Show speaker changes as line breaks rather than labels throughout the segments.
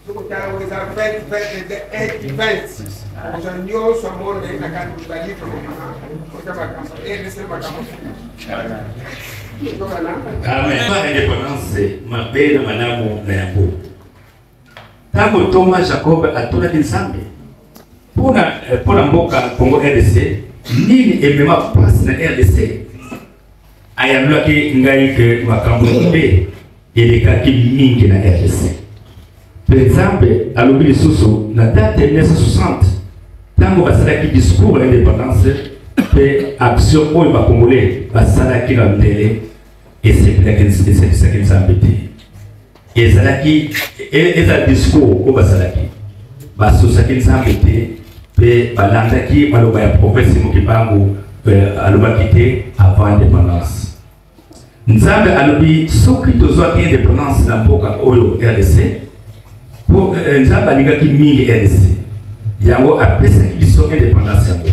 Soki otala yango eza 20 20 21 20. Okozwa nyonso ya monde na kati balivre komona oza makambo rdc makambo.
Amen. Indépendance mabe na malamu na yango. Ntango ntoma Jacob atunaki Nzambe mpo na mboka Congo RDC, nini emema mpasi na RDC, ayanolaki ngai ke makambo mabe elekaki mingi na RDC. Mpe Nzambe alobi lisusu na date ya 1960 ntango basalaki discours ya independance mpe action oyo bakongole basalaki na ndele esepelaki esepelisaki Nzambe te. Ezalaki ezala discours oyo basalaki, basosaki Nzambe te mpe balandaki maloba ya prophète Simon Kimbangu alobaki te avant independance. Nzambe alobi soki tozwaki independance na mboka oyo RDC, po Nzambe alingaki mingi RDC, yango apesaki biso independance yango.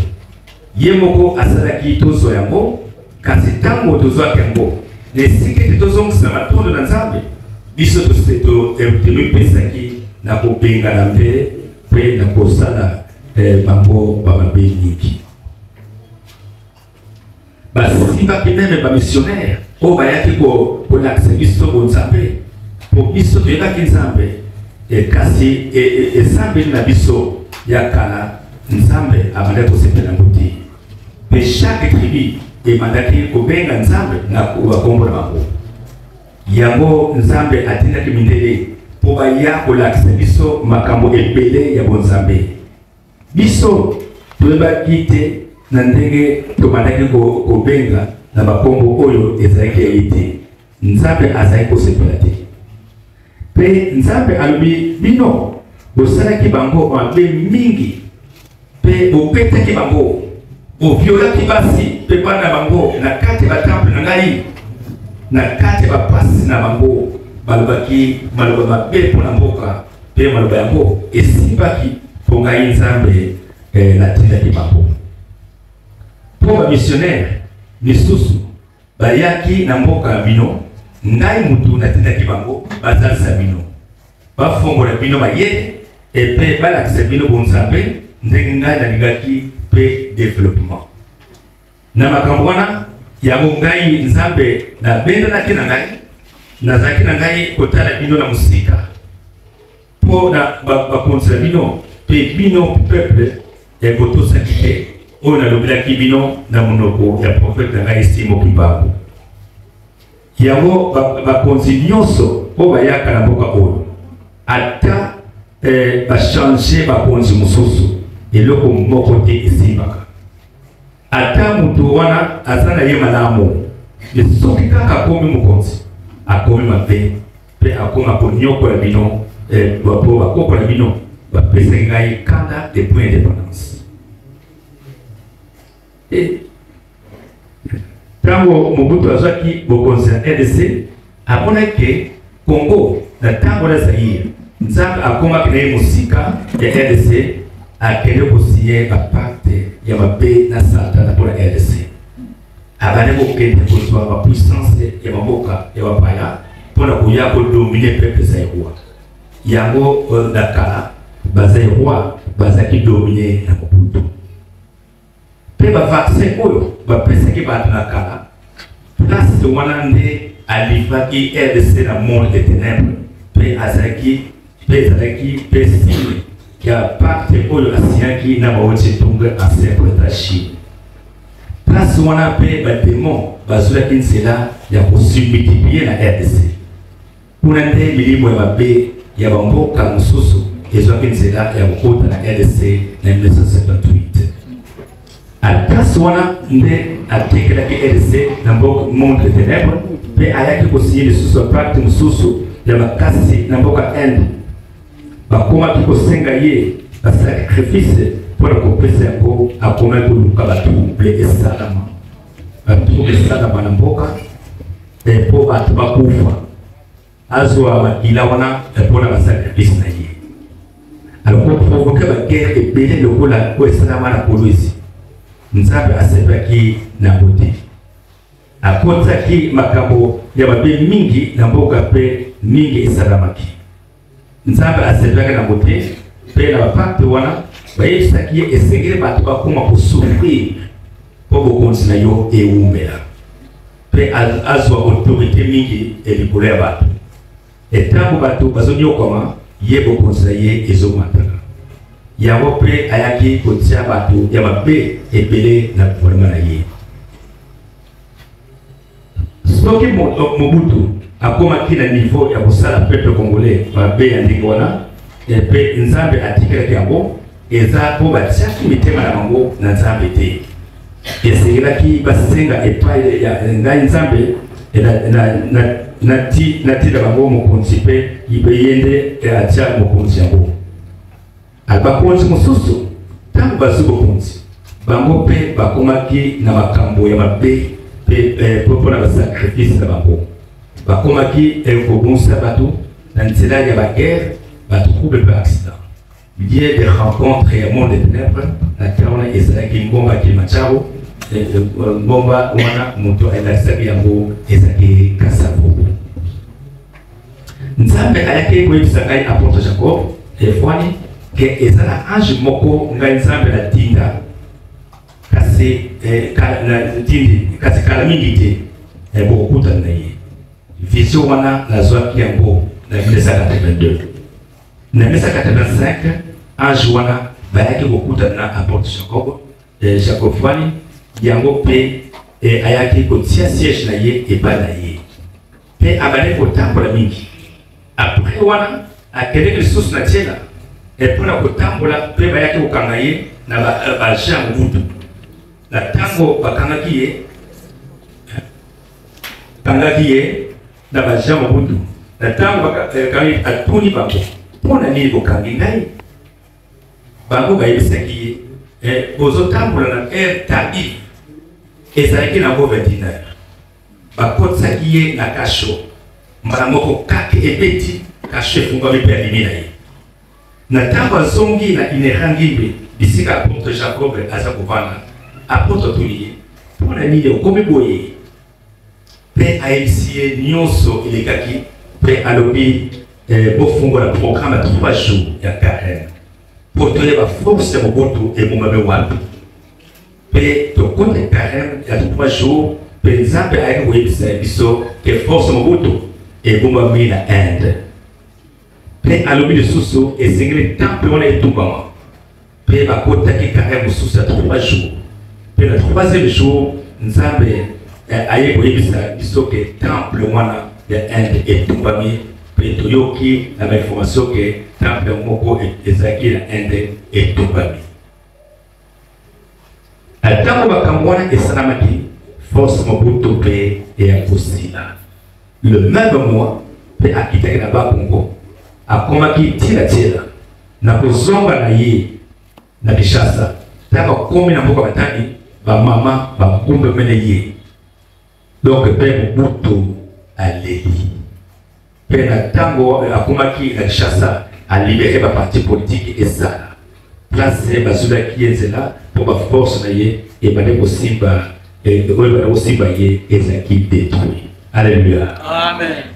Ye moko asalaki tozwa yango, kasi ntango tozwaki yango, na esika ete tozongisa matondo na Nzambe, biso tomipesaki na kobengana mpe mpe na kosala bango bamabe mingi. Basimbaki meme bamissionnaire oyo bayaki kolakisa biso bonzambe, mpo biso toyebaki Nzambe, kasi esambeli na biso ya kala Nzambe abandaki kosepela yango te. Mpe chaque tribu ebandaki kobenga Nzambe na bakombo na bango. Yango Nzambe atindaki mindele mpo baya kolakisa biso makambo ebele ya bonzambe. Biso toyebaki te na ndenge tobandaki kobenga na bakombo oyo ezalaki ya ye te. Nzambe azalaki kosepela te. Mpe Nzambe alobi, bino bosalaki bango mabe mingi mpe bobetaki bango, boviolaki basi mpe bana bango na kati ya batemple na ngai, na kati ya bapasi na bango balobaki maloba mabe mpo na mboka, mpe maloba yango esimbaki mpo ngai Nzambe natindaki bango. Mpo bamissionnaire misusu bayaki na mboka na bino, ngai mutu natindaki bango bazalisa bino, bafongola bino mayele epe balakisa bino bonzambe ndenge ngai nalingaki mpe developpement na makambo wana. Yango ngai Nzambe nabendanaki na ngai, nazalaki na ngai kotala bino na mosika mpo na bakonzi na bino mpe bino peuple ekotosaki te oyo nalobelaki bino na monoko ya prophète na ngai Simon Kimbangu. Yango bakonzi nyonso oyo bayaka na mboka oyo, ata bachange bakonzi mosusu, eloko moko te esimbaka. Ata moto wana aza na ye malamu, soki kaka akomi mokonzi, akomi mabe mpe akoma konyokola bino, po bakokola bino bapesaki ngai kanda depuis indépendance. Ntango Mobutu azwaki bokonzi na RDC, amonaki ke Congo na ntango na Zaïre, Nzambe akomaki na ye mosika ya RDC, akende kosinye bapacte ya mabe na Satana mpo na RDC. Abandi kokende kozwa bapuissance ya bamboka ya bapaya mpo na koya kodomine peuple zaïrois. Yango na kala bazaïrois bazalaki domine na Mobutu. Mpe bavaccin oyo bapesaki bato na kala, place wana nde alivraki RDC na monde de ténèbres, mpe azalaki mpe ezalaki mpe signe ya pacte oyo asignaki na Mao Tse-tung, ancien président Chine. Place wana mpe bademon bazwaki nzela ya kosimultiplier na RDC. Kuna nde milimo ya mabe ya bamboka mosusu ezwaki nzela ya kokota na RDC na 1978. Place wana nde atekelaki RDC na mboka monde de ténèbres, mpe ayaki kosinye lisusu pacte mosusu ya makasi na mboka Inde. Bakomaki kosenga ye basacrifice mpo na kopesa yango, akomaki koluka batrouble esalama, batrouble esalama na mboka mpo bato bakufa, azwa makila wana mpo na basacrifice na ye. Alors koprovoke baguerre ebele lokola oyo esalama na Kolwezi, Nzambe asepelaki na yango te. Akotaki makambo ya mabe mingi na mboka mpe mingi esalamaki. Nzambe asepelaki na yango te, mpe na bapakte wana bayebisaki ye esengeli bato bakoma kosouffrir mpo bokonzi na yo ewumela mpe azwa autorité mingi likolo ya bato. Ntango bato bazonyokwama, ye bokonzi na ye ezomataka. Yango mpe ayaki kotia bato ya mabe ebele na gouvernement na ye. Soki Mobutu akomaki na niveau ya kosala peuple congolais mabe ya ndenge wana, mpe Nzambe atikelaki yango, eza mpo batiaki mitema na bango na Nzambe te. Esengelaki basenga epai ya ngai Nzambe natinda bango mokonzi mpe ye nde atia mokonzi yango. Bakonzi mosusu ntango bazwi bokonzi, bango mpe bakomaki na makambo ya mabe mpe eh, mpo na basakrifise na bango bakomaki eh, kobongisa bato na nzela ya baguerre, batrouble mpe accident lieu de rencontre ya monde de ténèbres. Na ntango wana ezalaki ngomba Kilimanjaro. Eh, ngomba wana moto alakisaki yango ezalaki Kasavubu. Nzambe ayaki koyebisa ngai apôtre Jacob Efwani ke eza na ange moko ngai Nzambe natinda, kasi eh, natindi kasi kala mingi te eh, bokokutana na ye. Vision wana nazwaki yango na 1982. Na 1985 ange wana bayaki kokutana na apôtre Jacob eh, Jacob Fwani yango mpe eh, ayaki kotia siège na ye epai na ye mpe abandaki kotambola mingi. Après wana akendeki lisusu na Tshela mpo na kotambola, mpe bayaki kokanga ye na baagent ya Mobutu. Na ntango bakangaki ye, kangaki ye na baagent ya Mobutu, na ntango bakangi, atuni bango, mpo na nini bokangi ngai? Bango bayebisaki ye, bozotambola na heure tardive, ezalaki na ngo 21 heures. Bakotisaki ye na kasho, mbala moko kake ebeti, kasho efungwami mpe abimi na ye. Na ntango azongi na Inera Ngimbi, bisika apôtre Jacob aza kovanda, apôtre atuni ye, mpo na nini okomi boye? Mpe ayebisi ye nyonso elekaki, mpe alobi eh, bofungola programme ya 3 jours ya carême mpo toyeba force ya Mobutu ebombami wapi. Mpe tokota carême ya 3 jours, mpe Nzambe ayaki koyebisa biso ke force Mobutu ebombami na Inde. Mpe alobi lisusu esengeli temple wana etumbama. Mpe bakotaki carême mosusu ya 3 jours, mpe na 3e jour Nzambe aye koyebisa biso ke temple wana ya Inde etumbami. Mpe toyoki na bainformation ke temple moko ezalaki na Inde etumbami. Ntango makambo wana esalamaki, force Mobutu mpe eya kosila. Le même mois mpe akitaki na Bakongo, akomaki tina tiela na kozonga na ye na Kinshasa. Ntango akomi na mboka Matadi, bamama bagumbamene ye, donc mpe Mobutu aleli. Mpe na ntango akomaki na Kinshasa, alibere baparti politike esala place, bazwelaki ye nzela mpo baforce na ye ebande kosimba, oyo ebande kosimba ye ezalaki détruit. Alléluia, amen.